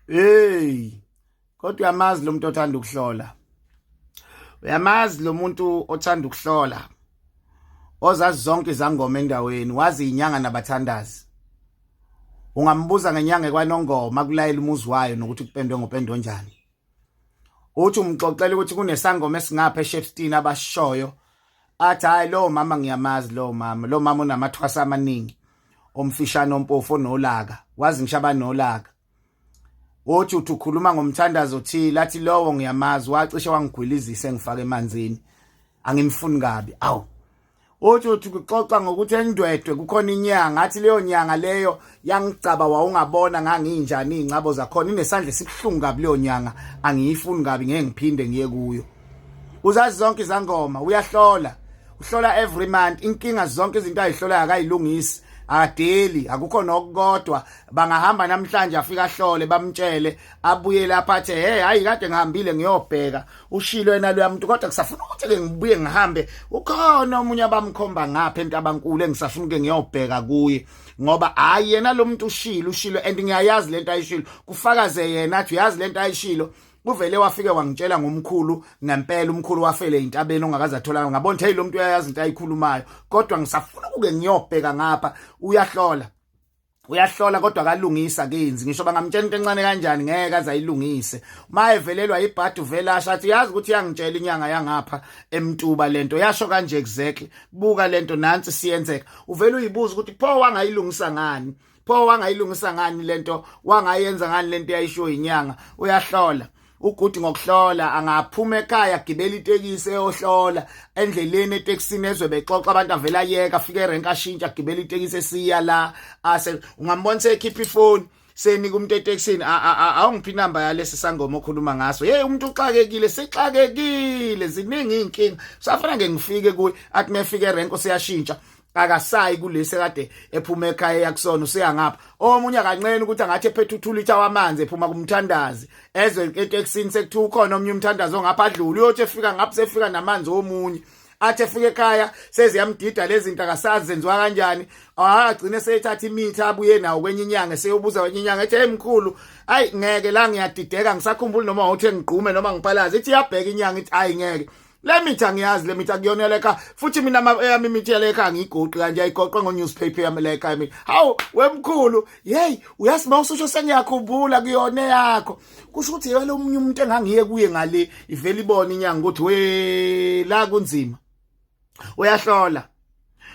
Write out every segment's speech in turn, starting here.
Hey, kodwa uyamazi lo muntu othanda ukuhlola. Uyamazi lo muntu othanda ukuhlola. Ozazi zonke izangoma endaweni, wazi inyanga nabathandazi. Ungambuza ngenyanga ekwaNongoma kulayela umuzi wayo nokuthi kupendwe ngopendo onjani. Uthi umxoxela ukuthi kunesangoma esingapha eShepstone abashoyo athi hayi lo mama ngiyamazi lo mama lo mama unamathwasa amaningi omfishane ompofu onolaka wazi ngisho abanolaka uthi uthi ukhuluma ngomthandazo othile athi lowo ngiyamazi wacishe wangigwilizisa engifaka emanzini angimfuni kabi awu uthi uthi kuxoxa ngokuthi endwedwe kukhona inyanga athi leyo nyanga leyo yangicaba wawungabona nganginjani izingcabo zakhona inesandla esibuhlungu kabi leyo nyanga angiyifuni kabi ngeke ngiphinde ngiye kuyo uzazi zonke izangoma uyahlola uhlola every month inkinga zonke izinto ayihlolayo akayilungisi akadeli akukho nokukodwa bangahamba namhlanje afika ahlole bamtshele abuye lapha athe hey hayi kade ngihambile ngiyobheka ushilo yena loya muntu kodwa kusafuna ukuthi ke ngibuye ngihambe ukhona omunye abamkhomba ngapha entabankulu engisafuna ke ngiyobheka kuye ngoba hayi yena lo muntu ushilo ushilo and ngiyayazi lento ayishilo kufakaze yena athi uyazi lento ayishilo kuvele wafike wangitshela ngomkhulu ngempela umkhulu wafele intabeni ongakaze atholakala ngabona hey lo muntu uyayazi into ayikhulumayo kodwa ngisafuna ukuke ngiyobheka ngapha uyahlola uyahlola kodwa akalungisa kenzi ngisho bangamtshela into encane kanjani ngeke aze ayilungise uma evelelwa ibhadi uvela asho athi yazi ukuthi yangitshela inyanga yangapha emtuba lento yasho kanje exactly buka lento nansi siyenzeka uvela uyibuza ukuthi pho wangayilungisa ngani pho wangayilungisa ngani lento wangayenza ngani lento yayisho inyanga uyahlola ugudi ngokuhlola angaphuma ekhaya agibela itekisi eyohlola endleleni etekisini ezwe bexoxa abantu avela ayeka afike erenk ashintsha agibela itekisi esiya la ase ungambona sekhipha ifoni senika umuntu etekisini awungiphi inamba yalesi sangoma okhuluma ngaso hey umuntu uxakekile sixakekile ziningi inkinga safana ngeke ngifike kuye athi mefike erenk useyashintsha akasayi kulesi kade ephuma ekhaya eyakusona useya ngapha omunye akanqeni ukuthi angathi ephethe uthulitha wamanzi ephuma kumthandazi ezwe etekisini sekuthiwa ukhona omunye umthandazi ongapha adlule uyothi efika ngapha sefika namanzi omunye athi efika ekhaya seziyamdida lezi zinto akasazi zenziwa kanjani agcine seyethatha imithi abuye nawo kwenye inyanga seyobuza kwenye inyanga ethi hey mkhulu ayi ngeke la ngiyadideka ngisakhumbula noma uthe ngigqume noma ngiphalaze ithi iyabheka inyanga ithi ayi ngeke le mithi angiyazi le mithi akuyona lekha futhi mina eyami imithi yalekha angiyigoqi kanje ayigoqwe ngo-newspaper yami lekha yami hawu wemkhulu yeyi uyazi uma ususho sengiyakhumbula kuyona eyakho kusho ukuthi yelo omunye umuntu engangiye kuye ngale ivele ibone inyanga ukuthi we la kunzima uyahlola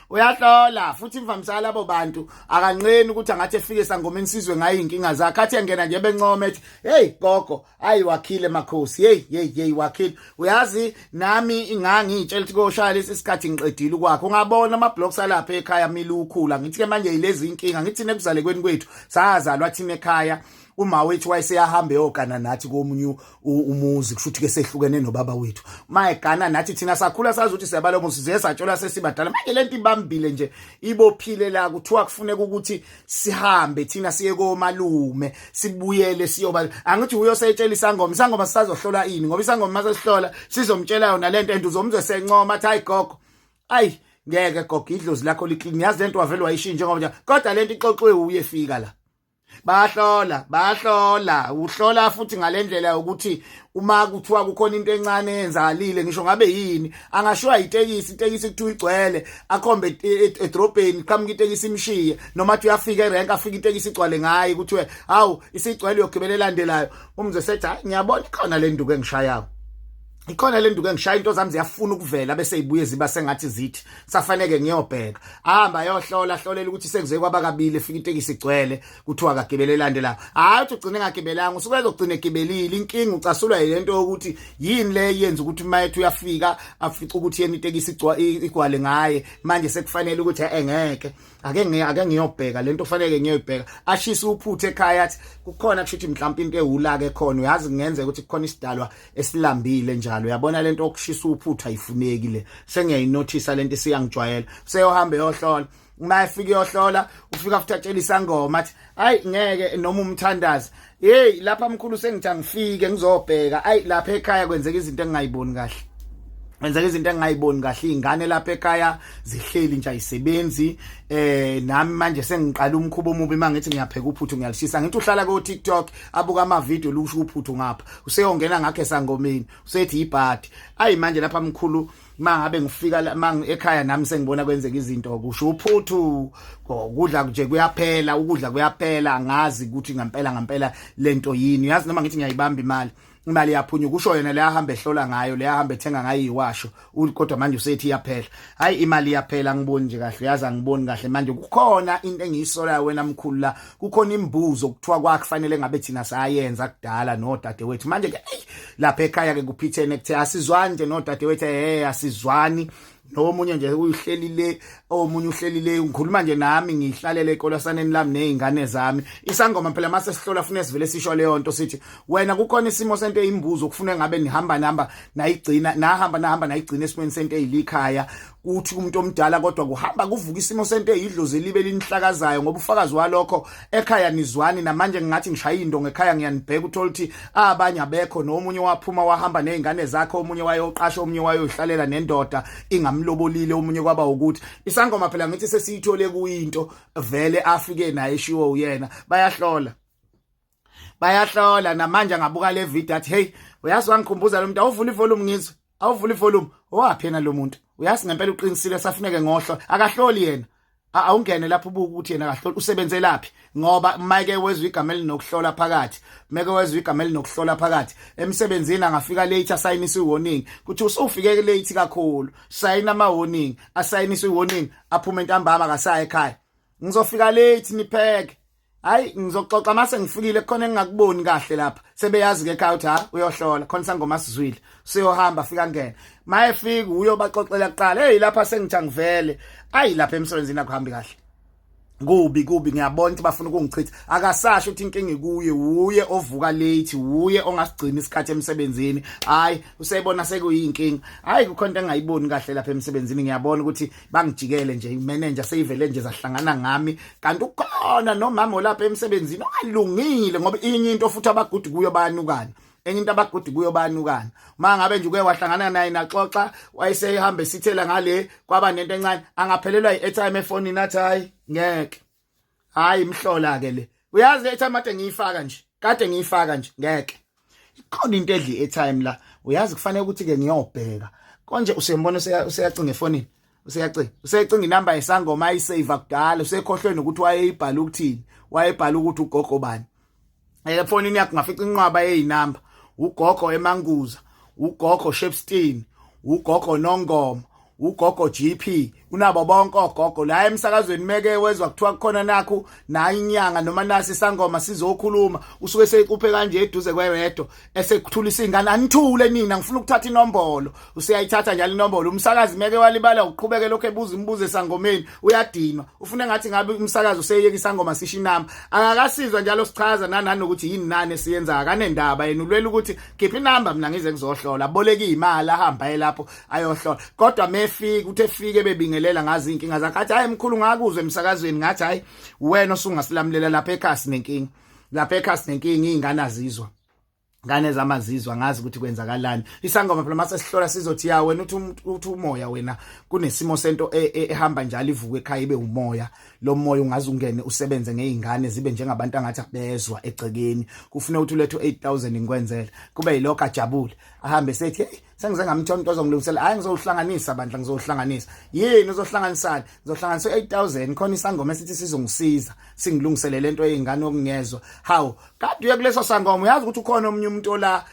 uyahlola futhi imvamisa labo bantu akanqeni ukuthi angathi efike sangomeni sizwe ngayo inkinga zakhe athi engena nje bencome ethi hey gogo ayi wakhile makhosi hey hey hey wakhile uyazi nami ingangitshela ukuthi koshaya lesi sikhathi ngiqedile ukwakho ungabona ama blocks alapha ekhaya mila ukhula ngithi ke manje yilezi inkinga ngithi nekuzalekweni kwethu sazalwa thina ekhaya uma wethu wayeseyahamba eyogana nathi komunye umuzi kusho ukuthi ke sehlukene nobaba wethu mayegana nathi thina sakhula sazi ukuthi siyabala umuzi size satshelwa sesibadala manje lento ibambile nje ibophile la kuthiwa kufuneka ukuthi sihambe thina siye komalume sibuyele siyoba angithi uyoseyitshela isangoma isangoma sisazohlola ini ngoba isangoma masesihlola sizomtshela yona lento and uzomzwe sencoma athi hayi gogo ayi ngeke gogo idlozi lakho liclean yazi lento wavele wayishintsha ngoba kodwa lento ixoxwe uye fika la Bahlola, bahlola, uhlola futhi ngalendlela yokuthi uma kuthiwa kukhona into encane eyenzakalile ngisho ngabe yini, angashiwa itekisi, itekisi kuthiwa igcwele, akhombe e, e, edrobheni, qhamuka itekisi imshiye, noma athi uyafika erenk afike itekisi igcwale ngaye kuthiwe hawu isigcwele uyogibela elandelayo. Umzwe sethi hayi ngiyabona ikhona le nduku engishayako. Ikhona le nduku engishaya into zami ziyafuna ukuvela bese ibuye ziba sengathi zithi safaneke ngiyobheka ahamba ayohlola ahlolela ukuthi sekuze kwaba kabili efika itekisi igcwele kuthiwa akagibele elandelayo hayi uthi ugcine engagibelanga usuke ezogcina egibelile inkinga ucasulwa yilento yokuthi yini le yenza ukuthi uma ethi uyafika afice ukuthi yena itekisi igcwale ngaye manje sekufanele ukuthi engeke ake ngiye ake ngiyobheka lento kufanele ngiyoyibheka ashise uphuthe ekhaya athi kukhona kusho ukuthi mhlawumbe into ewulaka ekhona uyazi kungenzeka ukuthi kukhona isidalwa esilambile njalo uyabona lento okushisa uphutha ayifuneki le sengiyayinothisa lento isiyangijwayela seyohamba eyohlola uma efika iyohlola ufika futhi atshela isangoma athi hayi ngeke noma umthandazi hey lapha mkhulu sengithi angifike ngizobheka ayi lapha ekhaya kwenzeka izinto engingayiboni kahle. Kwenzeka izinto engingayiboni kahle. Izingane lapha ekhaya zihleli nje, ayisebenzi. Nami manje sengiqala umkhubo omubi, mangithi ngiyapheka uphuthu ngiyalishisa. Ngithi uhlala ko TikTok, abuka ama video, lusho uphuthu ngapha, useyongena ngakhe sangomeni, usethi ibhadi. Ayi, manje lapha mkhulu, mangabe ngifika ekhaya nami sengibona kwenzeka izinto, kusho uphuthu, ukudla nje kuyaphela, ukudla kuyaphela. Angazi ukuthi ngempela ngempela lento yini. Yazi noma ngithi ngiyayibamba imali, imali iyaphunyuka. Usho yena le ahamba ehlola ngayo, le ahamba ethenga ngayo iwasho, kodwa manje usethi iyaphela. Hayi, imali iyaphela, angiboni nje kahle. Yazi angiboni kahle manje, kukhona into engiyisolayo wena mkhulu la. Kukhona imbuzo kuthiwa kwakufanele ngabe thina sayenza kudala nodadewethu. Manje ke lapha ekhaya ke kuphithene, kuthe asizwani nje nodadewethu, asizwani. Nomunye nje uyihleli le, omunye uhleli le. Ngikhuluma nje nami ngihlalele ekolasaneni lami nezingane zami. Isangoma phela mase sihlola funa sivele sisho leyo nto, sithi wena kukhona isimo sento eyimbuzo kufuna ngabe nihamba nihamba nayigcina, nahamba nahamba nayigcina esimweni sento eyilikhaya, kuthi umuntu omdala, kodwa kuhamba kuvuka isimo sento eyidlozi elibe linihlakazayo. Ngoba ufakazi walokho, ekhaya nizwani namanje. Ngingathi ngishaya into ngekhaya, ngiyanibheka, uthola ukuthi abanye abekho, nomunye waphuma wahamba nezingane zakhe, omunye wayoqasha, omunye wayohlalela nendoda ingamlobolile, omunye kwaba ukuthi isangoma phela ngithi sesiyithole kuyinto vele afike naye eshiwo uyena. Bayahlola, bayahlola namanje. Angabuka le video athi, "Hey, uyazi wangikhumbuza lo muntu. Awuvula ivolume ngizwe, awuvula ivolume. Owaphi yena lo muntu? Uyazi ngempela uqinisile, safuneke ngohlo." Akahloli yena. Awungene lapho ubuka ukuthi yena akahloli, usebenzelaphi, ngoba mike wezwe igama elinokuhlola phakathi, meke wezwe igama elinokuhlola phakathi emsebenzini, angafika late asayinisa i-warning, kuthi usufike late kakhulu, sayina ama-warning, asayinisa i-warning, aphume ntambama, akasaya ekhaya. "Ngizofika late, nipheke. Hayi, ngizoxoxa mase ngifikile, khona engingakuboni kahle lapha." Sebeyazi ke ekhaya ukuthi ha, uyohlola khona sangoma sizwile, siyohamba. Fika ngena, mayefika uyobaxoxela kuqala, "Hey, lapha sengithi angivele. Ayi, lapha emsebenzini akuhambi kahle, kubi kubi, ngiyabona ukuthi bafuna ukungichitha." Akasasho ukuthi inkinga ikuye, uye ovuka late, uye ongasigcina isikhathi emsebenzini. Hayi, useyibona sekuyinkinga. "Hayi, kukhona into engayiboni kahle lapha emsebenzini, ngiyabona ukuthi bangijikele nje, imanager seyivele nje zahlangana ngami, kanti ukhona nomama olapha emsebenzini ongalungile." Ngoba inye into futhi abagudi kuyo, bayanukana. Enye into abagudi kuyo, bayanukana. Uma ngabe nje uke wahlangana naye naxoxa, wayesehamba esithela ngale, kwaba nento encane, angaphelelwa i-airtime efonini, athi, "Hayi, ngeke, hayi, imhlola ke le. Uyazi le airtime ade ngiyifaka nje, kade ngiyifaka nje, ngeke, ikhona into edli i-airtime la. Uyazi kufanele ukuthi ke ngiyobheka konje." Usembona useyacinga efonini, useyacinga, useyacinga inamba yesangoma ayisave kudala, usekhohlwe nokuthi wayeyibhala ukuthini, wayebhala ukuthi ugogo bani. Efonini yakho ngafica inqwaba yezinamba: ugogo eManguza, ugogo Shepstein, ugogo Nongoma, ugogo GP, unabo bonke ogogo la emsakazweni. Meke wezwa kuthiwa kukhona nakho nayi inyanga noma nasi isangoma sizokhuluma, usuke seyicuphe kanje eduze kweredo, esekuthulisa ingane, "Anithule nina, ngifuna ukuthatha inombolo." Useyayithatha njalo inombolo. Umsakazi meke walibala uqhubeke lokho ebuza imibuzo esangomeni, uyadinwa, ufuna ngathi ngabe umsakazi useyeka isangoma sisho inamba. Akakasizwa njalo sichaza nanokuthi yini nani esiyenza, akanendaba yena, ulwela ukuthi khipha inamba mina ngize kuzohlola. Aboleka imali, ahamba lapho ayohlola, kodwa mefika uthi efike bebingelela ngazi inkinga zakhe, athi, "Hayi mkhulu, ngakuzwe emsakazweni, ngathi hayi, wena osungasilamulela lapha ekhasi nenkinga, lapha ekhasi nenkinga, izingane azizwa, ngane zamazizwa, ngazi ukuthi kwenzakalani." Isangoma phela mase sihlola sizothi, "Ya wena, uthi umoya wena, kunesimo sento ehamba njalo ivuke ekhaya, ibe umoya. Lo moya ungaze ungene usebenze ngeingane, zibe njengabantu angathi abezwa egcekeni. Kufuna ukuthi ulethe 8000 ngikwenzele." Kube yilokho, ajabule, ahambe sethi, "Hey, sengize ngamthola umuntu ozongilungisela. Hayi, ngizohlanganisa bandla, ngizohlanganisa." "Yini uzohlanganisani?" "Ngizohlanganisa 8000, khona isangoma esithi sizongisiza singilungisele lento yezingane okungezwa." Hawu, kade uye kuleso sangoma, uyazi ukuthi ukhona omunye umuntu ola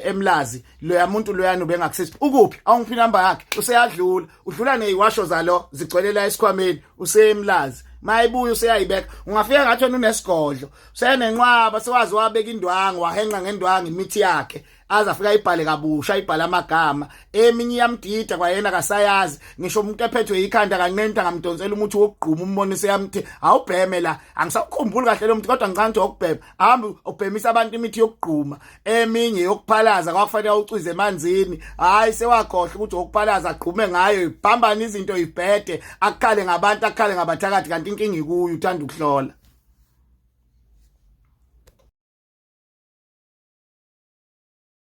emlazi, loya muntu loyana ubengakusiza. "Ukuphi? Awungiphi inamba yakhe." Useyadlula, udlula neziwasho zalo zigcwele la esikhwameni, useyemlazi. Mayibuya useyayibeka, ungafika ngathi wena unesigodlo, usenenqwaba, sewazi wabeka indwangu, wahenqa ngendwangu imithi yakhe, aze afika ayibhale kabusha, ayibhale amagama, eminye iyamdida kwayena kasayazi. Ngisho umuntu ephethwe ikhanda kancane, angamdonsela umuthi wokugquma, umbone seyamthi, "Awubheme la, angisakukhumbuli kahle lo muntu, kodwa ngicanga ukuthi okubhema." Ahambe ubhemisa abantu imithi yokugquma, eminye yokuphalaza, kwakufanele ucwize emanzini, hayi, sewakhohlwa ukuthi okuphalaza agqume ngayo, ibhambane izinto, ibhede, akukhale ngabantu, akukhale ngabathakathi, kanti inkinga ikuyo, uthanda ukuhlola.